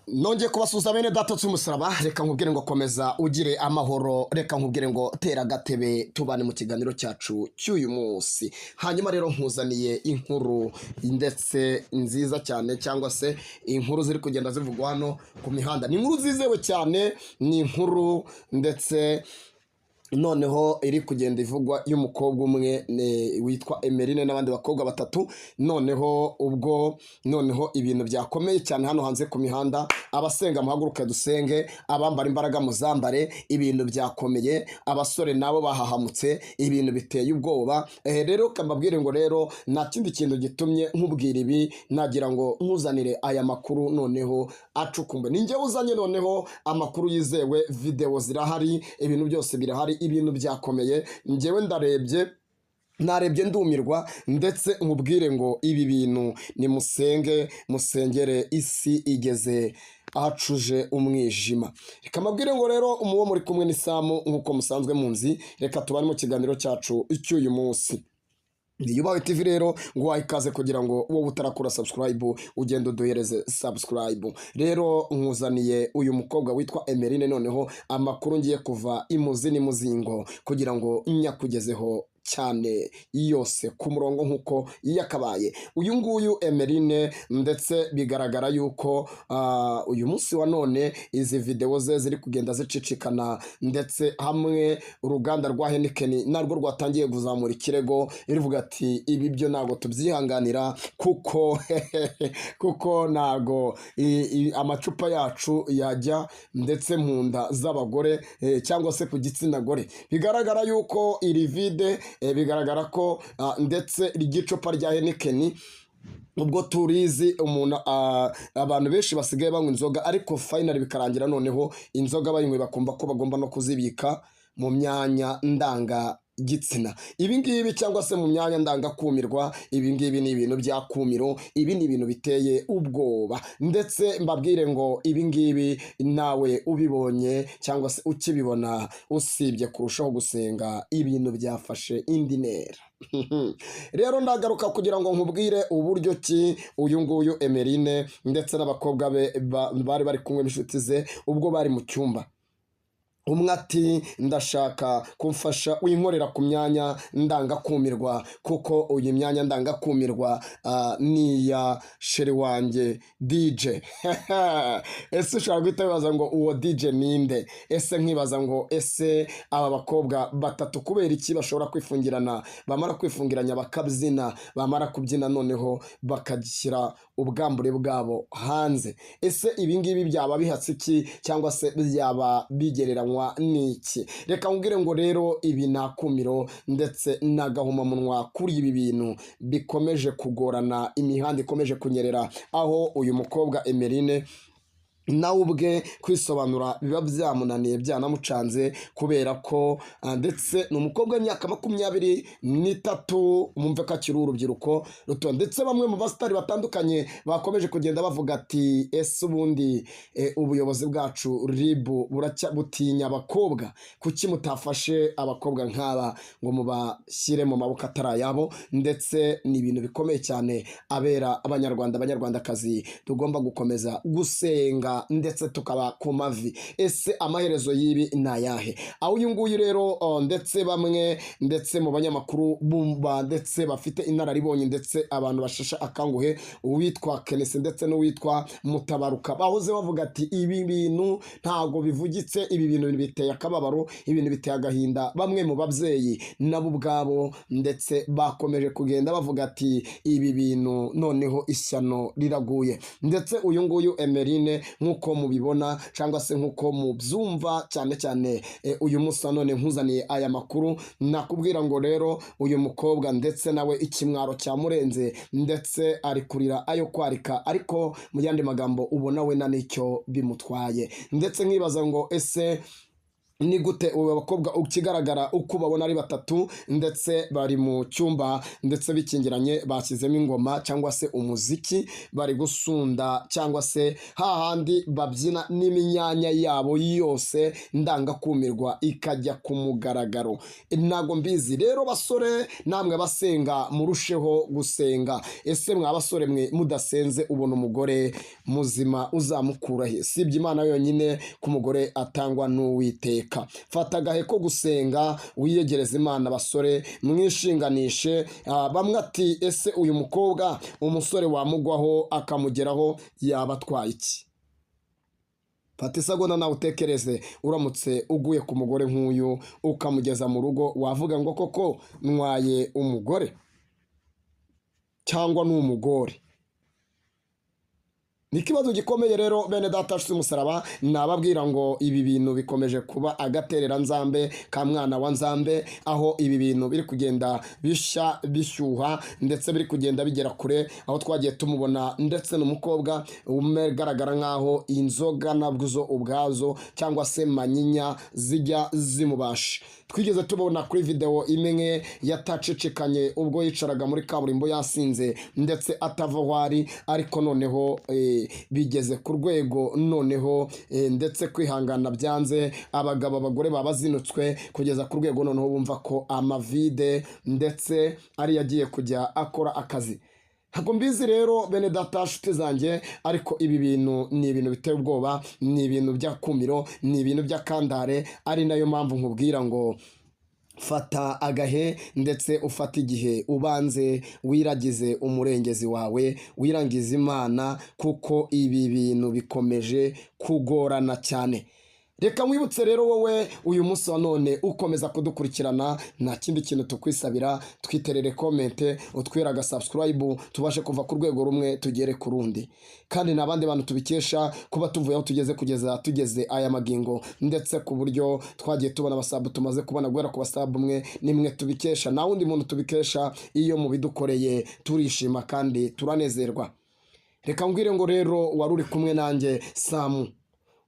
Nongeye kubasuhuza, bene data cy'umusaraba. Reka nkubwire ngo komeza ugire amahoro. Reka nkubwire ngo tera agatebe tubane mu kiganiro cyacu cy'uyu munsi. Hanyuma rero nkuzaniye inkuru ndetse nziza cyane, cyangwa se inkuru ziri kugenda zivugwa hano ku mihanda. Ni inkuru zizewe cyane, ni inkuru ndetse noneho iri kugenda ivugwa y'umukobwa umwe witwa Emeline n'abandi bakobwa batatu. Noneho ubwo noneho ibintu byakomeye cyane hano hanze ku mihanda. Abasenga muhaguruke dusenge, abambara imbaraga muzambare. Ibintu byakomeye, abasore nabo bahahamutse, ibintu biteye ubwoba. Rero mbabwire ngo rero nta kindi kintu gitumye nkubwira ibi, nagira ngo nkuzanire aya makuru noneho acukumbuye. Ni njyewe uzanye noneho amakuru yizewe, videwo zirahari, ibintu byose birahari, ibintu byakomeye. Njyewe ndarebye, narebye ndumirwa. Ndetse nkubwire ngo ibi bintu nimusenge, musengere isi igeze ahacuje umwijima. Reka mbabwire ngo rero umuwo muri kumwe ni Samu nk'uko musanzwe munzi. Reka tubane mu kiganiro cyacu cy'uyu munsi. Niyubahe TV rero ngo wahe ikaze kugira ngo wowe utarakora subscribe ugende uduhereze subscribe. Rero nkuzaniye uyu mukobwa witwa Emeline, noneho amakuru ngiye kuva imuzi n'imuzingo kugira ngo nyakugezeho cyane yose ku murongo nk'uko yakabaye. Uyu nguyu Emeline, ndetse bigaragara yuko uyu munsi wa none izi videwo ze ziri kugenda zicicikana, ndetse hamwe uruganda rwa Heineken narwo rwatangiye kuzamura ikirego rivuga ati: "Ibi byo ntabwo tubyihanganira, kuko ntabwo amacupa yacu yajya ndetse mu nda z'abagore cyangwa se ku gitsina gore." Bigaragara yuko iri vide, bigaragara ko ndetse ry'icupa rya Heineken, ubwo turizi umuntu, abantu benshi basigaye banywa inzoga, ariko finally bikarangira noneho inzoga bayinywe bakumva ko bagomba no kuzibika mu myanya ndangagitsina ibi ngibi, cyangwa se mu myanya ndangakumirwa. Ibi ngibi ni ibintu by'akumiro, ibi ni ibintu biteye ubwoba. Ndetse mbabwire ngo ibi ngibi nawe ubibonye cyangwa se ukibibona, usibye kurushaho gusenga, ibintu byafashe indi ntera. Rero ndagaruka kugira ngo nkubwire uburyo ki uyu nguyu Emeline ndetse n'abakobwa be bari bari kumwe n'inshuti ze, ubwo bari mu cyumba, umwe ati: "Ndashaka kumfasha winkorera ku myanya ndangakumirwa, kuko uyu myanya ndangakumirwa ni iya chéri wanjye DJ." Ese ushobora guhita wibaza ngo uwo DJ ninde? Ese nkibaza ngo ese aba bakobwa batatu kubera iki bashobora kwifungirana, bamara kwifungiranya bakabyina, bamara kubyina noneho bakagishyira ubwambure bwabo hanze? Ese ibi ngibi byaba bihatse iki, cyangwa se byaba bigereranywa n'iki? Reka nkubwire ngo rero ibi ni akumiro ndetse n'agahomamunwa kuri ibi bintu bikomeje kugorana, imihanda ikomeje kunyerera, aho uyu mukobwa Emeline nawe ubwe kwisobanura biba byamunaniye, byanamucanze, kubera ko ndetse ni umukobwa w'imyaka 23, mwumve ko akiri urubyiruko ruto. Ndetse bamwe mu basitari batandukanye bakomeje kugenda bavuga ati: "Ese ubundi ubuyobozi bwacu RIB buracya butinya abakobwa? Kuki mutafashe abakobwa nk'aba ngo mubashyire mu maboko atari ayabo?" Ndetse ni ibintu bikomeye cyane. Abera Abanyarwanda, Abanyarwandakazi, tugomba gukomeza gusenga ndetse tukaba ku mavi. Ese amaherezo y'ibi ni ayahe? Aho uyu nguyu rero ndetse bamwe ndetse mu banyamakuru bumva ndetse bafite inararibonye, ndetse abantu basheshe akanguhe, uwitwa Kenesi ndetse n'uwitwa Mutabaruka, bahoze bavuga ati: "Ibi bintu ntabwo bivugitse, ibi bintu biteye akababaro, ibintu biteye agahinda." Bamwe mu babyeyi nabo ubwabo ndetse bakomeje kugenda bavuga ati: "Ibi bintu noneho ishyano riraguye." Ndetse uyu nguyu Emeline, nk'uko mubibona cyangwa se nk'uko mubyumva cyane cyane, uyu munsi wa none nkuzaniye aya makuru, nakubwira ngo rero uyu mukobwa ndetse nawe ikimwaro cyamurenze, ndetse ari kurira ayo kwarika, ariko mu yandi magambo ubona we na nicyo bimutwaye. Ndetse nkibaza ngo ese Ni gute ubu bakobwa ukigaragara uko ubabona ari batatu, ndetse bari mu cyumba, ndetse bikingiranye, bashyizemo ingoma cyangwa se umuziki, bari gusunda cyangwa se hahandi babyina n'imyanya yabo yose ndangakumirwa ikajya ku mugaragaro? Ntabwo mbizi rero. Basore namwe basenga, murusheho gusenga. Ese mwa basore mwe, mudasenze ubona umugore muzima uzamukura he? Sibye Imana yonyine, ko umugore atangwa n'Uwiteka. Fata agahe ko gusenga, wiyegereze Imana. Basore, mwishinganishe. Bamwe ati: "Ese uyu mukobwa umusore wamugwaho akamugeraho yaba atwaye iki?" Fata isagonda nawe utekereze, uramutse uguye ku mugore nk'uyu ukamugeza mu rugo, wavuga ngo koko ntwaye umugore cyangwa ni umugore? Ni ikibazo gikomeye rero, bene data nshuti umusaraba. Nababwira ngo ibi bintu bikomeje kuba agaterera nzambe ka mwana wa nzambe, aho ibi bintu biri kugenda bishya, bishyuha, ndetse biri kugenda bigera kure, aho twagiye tumubona ndetse n'umukobwa ugaragara nk'aho inzoga nabwo ubwazo cyangwa se manyinya zijya zimubasha. Twigeze tubona kuri videwo imwe yatacicikanye ubwo yicaraga muri kaburimbo yasinze, ndetse atava aho ari. Ariko noneho bigeze ku rwego noneho ndetse kwihangana byanze, abagabo, abagore baba bazinutswe kugeza ku rwego noneho bumva ko amavide ndetse ariyo agiye kujya akora akazi. Ntabwo mbizi rero, bene data nshuti zanjye, ariko ibi bintu ni ibintu biteye ubwoba, ni ibintu by'akumiro, ni ibintu by'akandare. Ari nayo mpamvu nkubwira ngo fata agahe, ndetse ufate igihe, ubanze wiragize umurengezi wawe, wirangize Imana, kuko ibi bintu bikomeje kugorana cyane. Reka nkwibutse rero, wowe uyu munsi wa none ukomeza kudukurikirana, nta kindi kintu tukwisabira: twiterere comment, utwere agasubscribe, tubashe kuva ku rwego rumwe tugere ku rundi. Kandi nta bandi bantu tubikesha kuba tuvuye aho tugeze kugeza tugeze aya magingo, ndetse ku buryo twagiye tubona abasabu tumaze kubona guhera ku basabu umwe, nimwe tubikesha, nta wundi muntu tubikesha. Iyo mubidukoreye turishima kandi turanezerwa. Reka mbwire ngo rero wari uri kumwe nanjye Samu.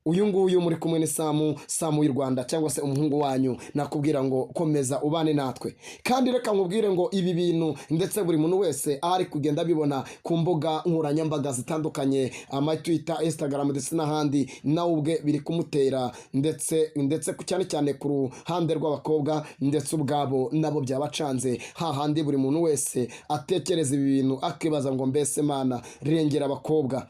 Uyu nguyu muri kumwe ni Samu, Samu y'u Rwanda, cyangwa se umuhungu wanyu. Nakubwira ngo komeza ubane natwe. Kandi reka nkubwire ngo ibi bintu, ndetse buri muntu wese aho ari kugenda abibona ku mbuga nkoranyambaga zitandukanye, ama Twitter, Instagram ndetse n'ahandi, nawe ubwe biri kumutera, ndetse cyane cyane ku ruhande rw'abakobwa, ndetse ubwabo nabo byabacanze, hahandi buri muntu wese atekereza ibi bintu akibaza ngo: "Mbese Mana, rengera abakobwa."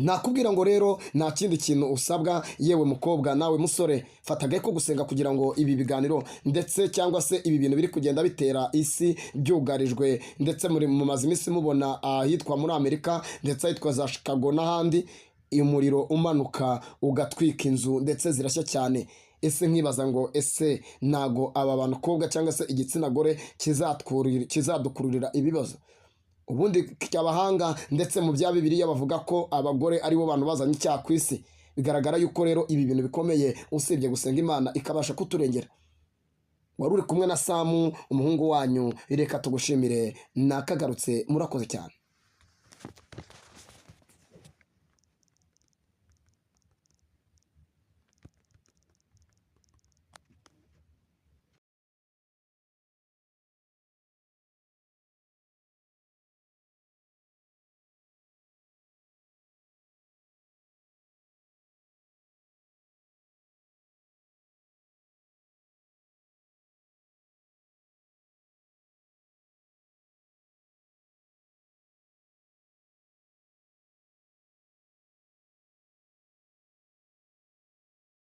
Nakubwira ngo rero nta kindi kintu usabwa, yewe mukobwa nawe musore: fata agahe ko gusenga, kugira ngo ibi biganiro ndetse cyangwa se ibi bintu biri kugenda bitera isi byugarijwe, ndetse muri mumaze iminsi mubona ahitwa muri Amerika, ndetse ahitwa za Chicago n'ahandi, umuriro umanuka ugatwika inzu, ndetse zirashya cyane. Ese nkibaza ngo ese ntago aba bakobwa cyangwa se igitsina gore kizadukururira ibibazo? Ubundi abahanga ndetse mu bya Bibiliya bavuga ko abagore aribo bantu bazanye icyaha ku isi. Bigaragara yuko rero ibi bintu bikomeye, usibye gusenga Imana ikabasha kuturengera. Wari uri kumwe na Samu, umuhungu wanyu. Reka tugushimire, nakagarutse. Murakoze cyane.